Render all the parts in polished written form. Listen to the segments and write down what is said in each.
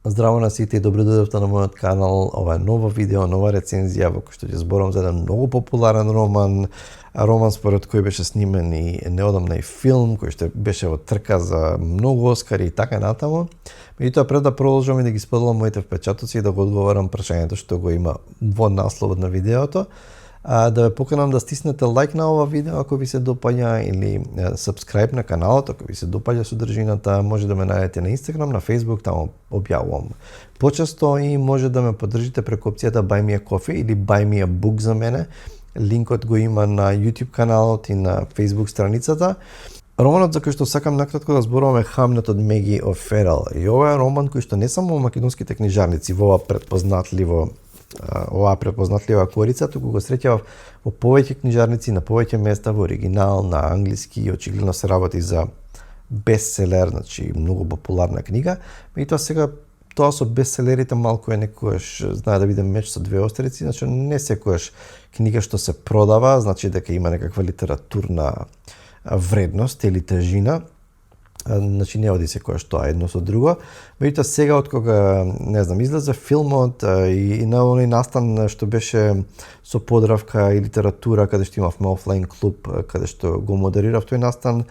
Здраво на сите и добро дојдовте на мојот канал. Ова е ново видео, нова рецензија во кој што ќе зборам за еден многу популарен роман, според кој беше снимен и неодамна и филм, кој што беше во трка за многу оскари и така натаму. Меѓутоа, пред да продолжам и да ги споделам моите впечатоци и да го одговорам прашањето што го има во насловот на видеото, да ве поканам да стиснете лайк на ова видео ако ви се допаѓа или subscribe на каналот ако ви се допаѓа содржината. Може да ме најдете на Instagram, на Facebook, таму објавувам почесто и може да ме поддржите преку опцијата Buy Me a Coffee или Buy Me a Book за мене. Линкот го има на YouTube каналот и на Facebook страницата. Романот за кој што сакам накратко да зборувам е Хамлет од Меги О'Ферел. И ова е роман кој што не само во македонските книжарници во оваа препознатлива корица, туку го среќавав во повеќе книжарници, на повеќе места, во оригинал, на англиски и очигледно се работи за бестселер, значи многу популарна книга. Меѓутоа сега тоа со бестселерите малку е некојаш знае да биде меч со две острици, значи не секојаш книга што се продава, значи дека има некаква литературна вредност или тежина. Значи не оди секојаш тоа едно со друго. Меѓутоа сега од кога не знам излезе филмот и на оној настан што беше со подравка и литература каде што имавме офлайн клуб каде што го модерирав тој настан,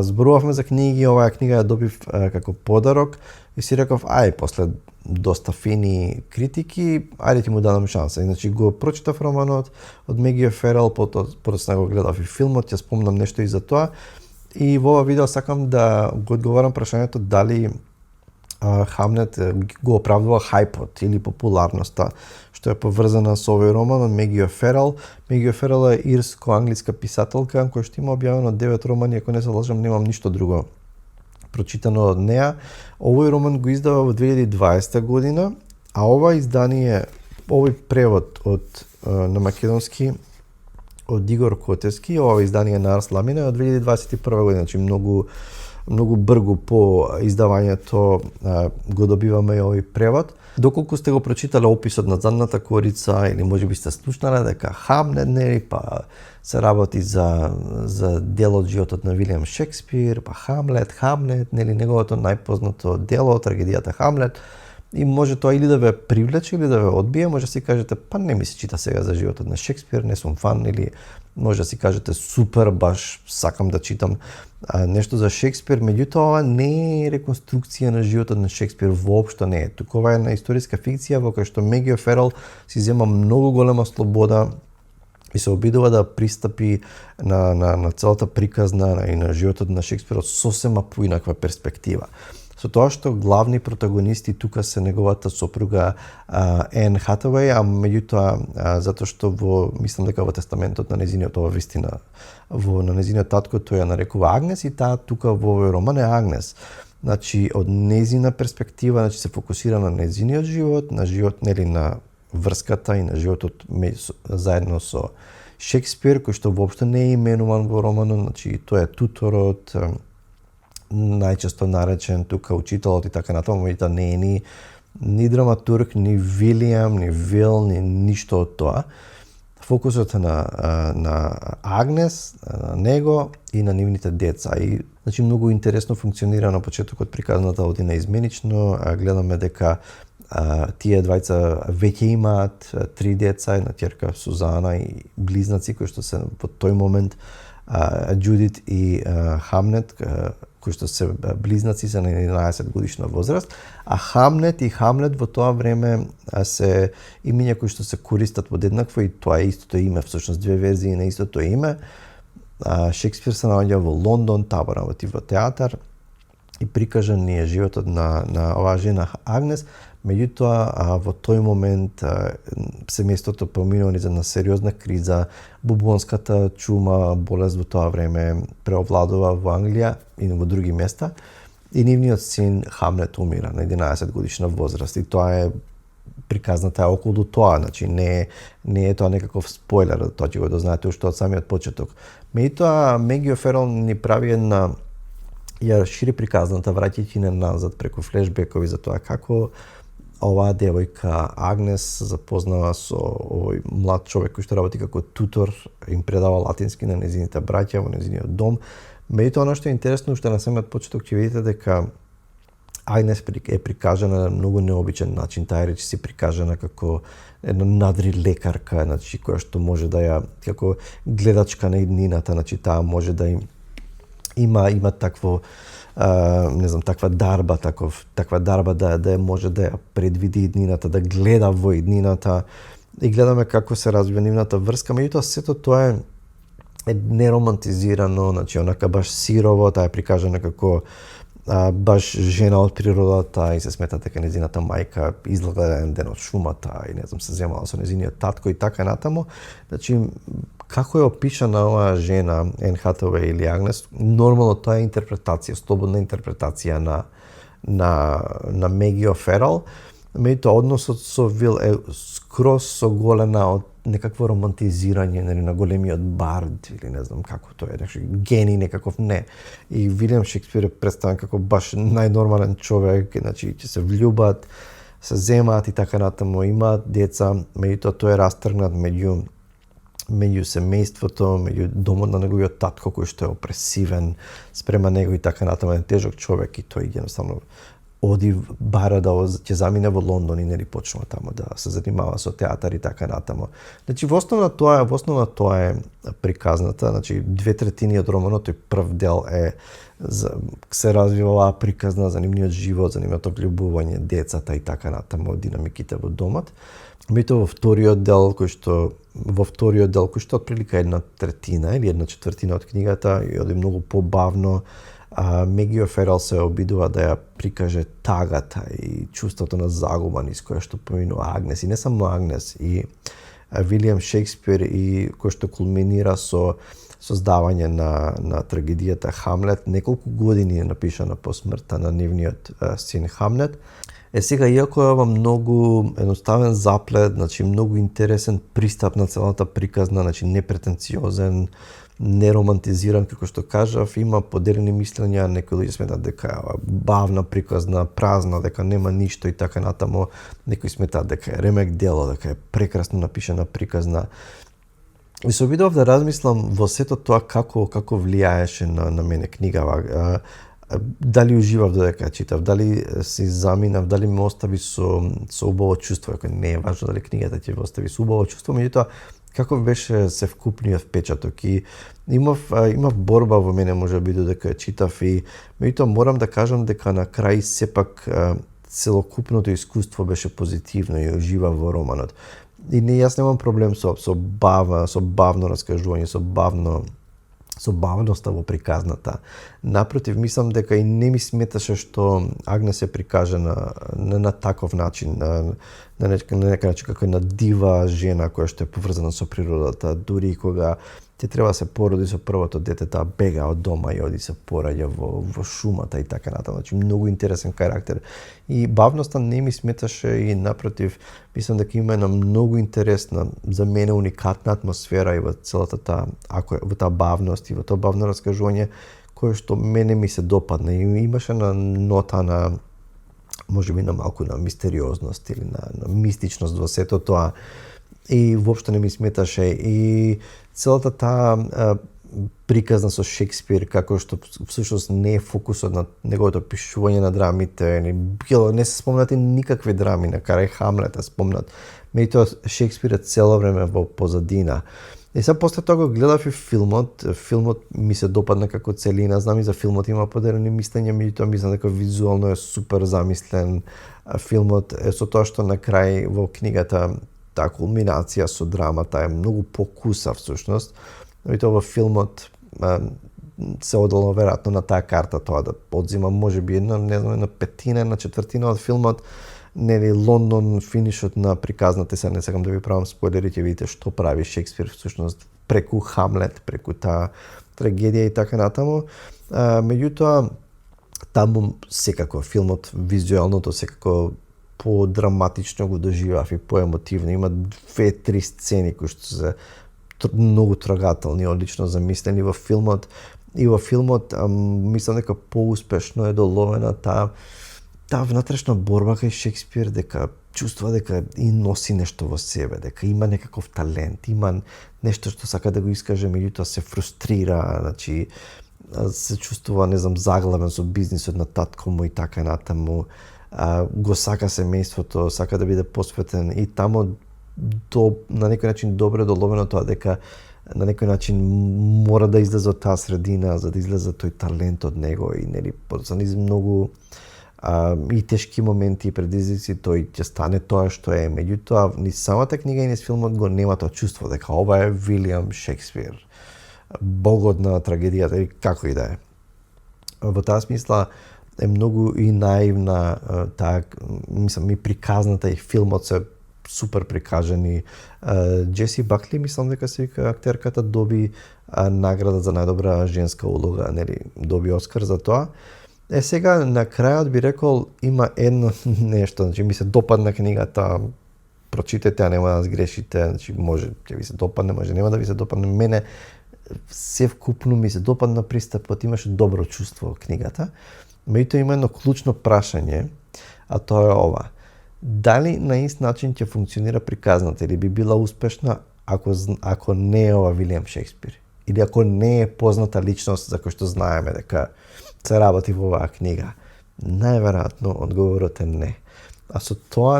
зборувавме за книги, оваа книга ја добив како подарок и си реков после доста фини критики, ајде ти му дадам шанса. Иначе го прочитав романот од Меги О'Ферел, потоа го гледав и филмот, ја спомнам нешто и за тоа. И во ова видео сакам да го одговорам прашањето дали Хамлет го оправдува хајпот или популарноста што е поврзана со овој роман од Меги О'Ферел. Меги О'Ферел е ирско-англиска писателка која што има објавено 9 романи, ако не се лажам, немам ништо друго прочитано од неа. Овој роман го издава во 2020 година, а овој превод на македонски од Игор Котевски, ова издание на Арс Ламина од 2021 година, значи многу бргу по издавањето го добиваме и овој превод. Доколку сте го прочитале описот на задната корица или можеби сте слушнале дека Хамлет нели па се работи за дел од животот на Вилијам Шекспир, па Хамлет нели неговото најпознато дело, трагедијата Хамлет. И може тоа или да ве привлече или да ве одбие, може да си кажете па не ми се чита сега за животот на Шекспир, не сум фан, или може да си кажете супер, баш сакам да читам нешто за Шекспир, меѓутоа ова не е реконструкција на животот на Шекспир, воопшто не е. Туку ова е една историска фикција во која што Меги О'Ферел си зема многу голема слобода и се обидува да пристапи на целата приказна и на животот на Шекспир од сосема поинаква перспектива. Со тоа што главни протагонисти тука се неговата сопруга Ен Хатауеј, а меѓутоа затоа што мислам дека во тестаментот на нејзиниот, ова вистина, на нејзиниот татко тој ја нарекува Агнес и таа тука во овој роман е Агнес. Значи од нејзина перспектива, значи се фокусира на нејзиниот живот, на живот нели на врската и на животот заедно со Шекспир, кој што воопшто не е именуван во романот, значи тој е туторот, најчесто наречен тука учителот и така натаму, меѓутоа не е ни драматург, ни Вилијам, ни Вил, ни ништо од тоа. Фокусот е на Агнес, на него и на нивните деца. И значи многу интересно функционира на почетокот приказната, оди наизменично. Гледаме дека тие двајца веќе имаат 3 деца, една ќерка Сузана и близнаци кои што се во тој момент Џудит и Хамлет, кои што се близнаци, се на 11 годишна возраст, а Хамлет и Хамлет во тоа време се имиња кои што се користат подеднакво и тоа е истото име, всушност две верзии на истото име. Шекспир се наоѓа во Лондон, таа работи во театар и прикажан ни е животот на оваа жена Агнес. Меѓутоа, во тој момент семејството поминува низ една сериозна криза, бубонската чума, болест во тоа време преовладува во Англија и во други места и нивниот син Хамлет умира на 11 годишна возраст и тоа е приказната е околу тоа, значи не е тоа некаков спойлер, тоа ќе го дознаете уште од самиот почеток. Меѓутоа, Меги О'Ферел ни прави ја шири приказната, враќајќи не назад преку флешбекови за тоа како оваа девојка Агнес запознава со овој млад човек кој што работи како тутор, им предава латински на нејзините браќа во нејзиниот дом. Меѓутоа, она што е интересно, уште на самиот почеток ќе видите дека Агнес е прикажана на многу необичен начин. Таа реч се прикажана како една надри лекарка, значи која што може да ја како гледачка на иднината, значи таа може да има такво не знам, таква дарба да може да ја предвиди иднината, да гледа во иднината и гледаме како се развива нивната врска, меѓутоа сето тоа е неромантизирано, значи онака баш сирово, таа е прикажана како баш жена од природата и се смета дека незината мајка излегла еден ден од шумата и не знам се земала со незиниот татко и така натаму. Значи како е опишана оваа жена, Ен Хатауеј или Агнес, нормално тоа е интерпретација, слободна интерпретација на Меги О'Ферал. Меѓутоа односот со Вил е скроз соголена од некакво романтизирање на големиот бард или не знам како тоа е, гений некаков не. И Вилијам Шекспир е представен како баш најнормален човек, значи ќе се влюбат, се земаат и така натаму, имаат деца, меѓутоа тој е растргнат меѓу семејството, меѓу домот на неговиот татко кој што е опресивен спрема него и така натаму, е тежок човек и тој едноставно оди бара да ќе замине во Лондон и нели почнува таму да се занимава со театар и така натаму. Значи во основна тоа е приказната, значи 2/3 од романот, тој прв дел се развива оваа приказна за нивниот живот, за нивното влюбување, децата и така натаму, динамиките во домот. Меѓутоа во вториот дел кој што отприлика 1/3 или 1/4 од книгата и оди многу побавно, Меги О'Ферал се обидува да ја прикаже тагата и чувството на загуба низ која што поминува Агнес. И не само Агнес, и Вилијам Шекспир, и кој што кулминира со создавање на трагедијата Хамлет. Неколку години е напишана по смртта на нивниот син Хамлет. Сега, иако е ова многу едноставен заплет, значи многу интересен пристап на целата приказна, значи непретенциозен, неромантизиран, како што кажав, има поделени мислења, некои луѓе сметаат дека е бавна приказна, празна, дека нема ништо и така натаму, некои сметаат дека е ремек дело, дека е прекрасно напишана приказна. И се обидов да размислам во сето тоа како влијаеше на мене книгава, дали уживав додека читав, дали си заминав, дали ме остави со убаво чувство, ако не е важно дали книгата ќе ве остави со убаво чувство, меѓутоа како беше се вкупниот впечаток и имав борба во мене можеби додека читав и меѓутоа морам да кажам дека на крај сепак целокупното искуство беше позитивно и уживав во романот. И не, јас немам проблем со бавно раскажување, со бавноста во приказната. Напротив, мислам дека и не ми сметаше што Агнес е прикажана на таков начин, на некој начин како една дива жена која што е поврзана со природата, дури и кога ќе треба да се породи со првото дете, таа бега од дома и оди се пораѓа во шумата и така натаму. Значи многу интересен карактер. И бавноста не ми сметаше и напротив, мислам дека има една многу интересна, за мене уникатна атмосфера и во целата во таа бавност и во тоа бавно раскажување кое што мене ми се допадна и имаше на нота на можеби на малку на мистериозност или на мистичност во сето тоа и воопшто не ми сметаше и целата таа приказна со Шекспир како што всушност не е фокусот на неговото пишување на драмите, не се спомнати никакви драми, на крај Хамлета спомнат. Меѓутоа Шекспир е цело време во позадина. И сега после тоа го гледав и филмот ми се допадна како целина, знам и за филмот има поделени мислења, меѓутоа мислам дека визуално е супер замислен филмот, со тоа што на крај во книгата таа кулминација со драмата е многу покуса всушност. Меѓутоа во филмот се одало веројатно на таа карта тоа да одзима можеби една петина, една четвртина од филмот. Нели Лондон, финишот на приказната, сега не сакам да ви правам спойлери, ќе видите што прави Шекспир всушност преку Хамлет, преку таа трагедија и така натаму. Меѓутоа таму секако филмот визуелното секако по-драматично го доживав и по-емотивно. Има 2-3 сцени кои што се многу трогателни, одлично замислени во филмот. И во филмот мислам дека поуспешно е доловена таа внатрешна борба кај Шекспир, дека чувствува дека и носи нешто во себе, дека има некаков талент, има нешто што сака да го искаже, меѓутоа се фрустрира, значи се чувствува, не знам, заглавен со бизнисот на татко му и така натаму. Го сака семејството, сака да биде посветен и тамо на некој начин добро доловено тоа дека на некој начин мора да излезе од таа средина за да излезе тој талент од него и нели за низ многу и тешки моменти и предизвици тој ќе стане тоа што е. Меѓутоа, ни самата книга и низ филмот го нема тоа чувство дека ова е Вилијам Шекспир, богот на трагедијата или како и да е. Во таа смисла е многу и наивна таа, мислам, и приказната и филмот се супер прикажани. Джеси Бакли, мислам дека се вика актерката, доби награда за најдобра женска улога, нели, доби Оскар за тоа. Сега на крајот би рекол има едно нешто, значи ми се допадна книгата, прочитете, а нема да сгрешите, значи може ќе ви се допадне, може нема да ви се допадне. Мене се вкупно ми се допадна пристапот, имаше добро чувство книгата. Меѓутоа има едно клучно прашање, а тоа е ова. Дали на ист начин ќе функционира приказната или би била успешна ако не е ова Вилијам Шекспир? Или ако не е позната личност за кој што знаеме дека се работи во оваа книга? Најверојатно одговорот е не. А со тоа,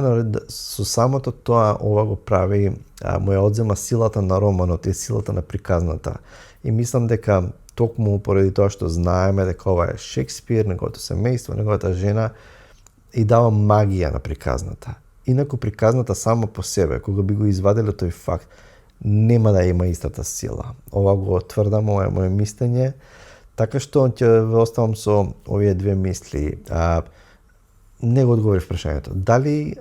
со самото тоа, ова го прави, му ја одзема силата на романот и силата на приказната. И мислам дека токму поради тоа што знаеме дека ова е Шекспир, неговото семејство, неговата жена, и дава магија на приказната. Инаку приказната само по себе, кога би го извадиле тој факт, нема да има истата сила. Ова го тврдам, ова е моје мислење, така што ќе ве оставам со овие две мисли. Не го одговорив прашањето. Дали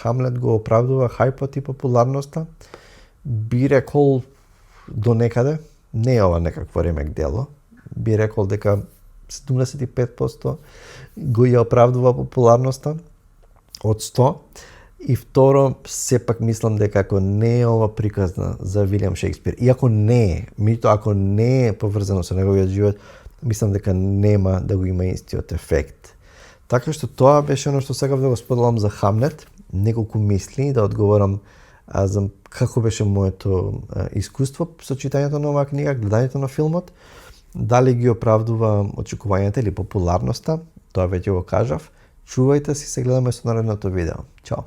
Хамлет го оправдува хајпот и популарноста? Би рекол до некаде. Не е ова некакво ремек дело. Би рекол дека 75% го ја оправдува популарноста од 100. И второ, сепак мислам дека ако не е ова приказна за Вилијам Шекспир, и ако не е, ако не е поврзано со неговиот живот, мислам дека нема да го има истиот ефект. Така што тоа беше оно што сакав да го споделам за Хамлет, неколку мисли да одговорам за како беше моето искуство со читањето на оваа книга, гледањето на филмот, дали ги оправдува очекувањата или популарноста, тоа веќе го кажав. Чувајте си, се гледаме со наредното видео. Чао!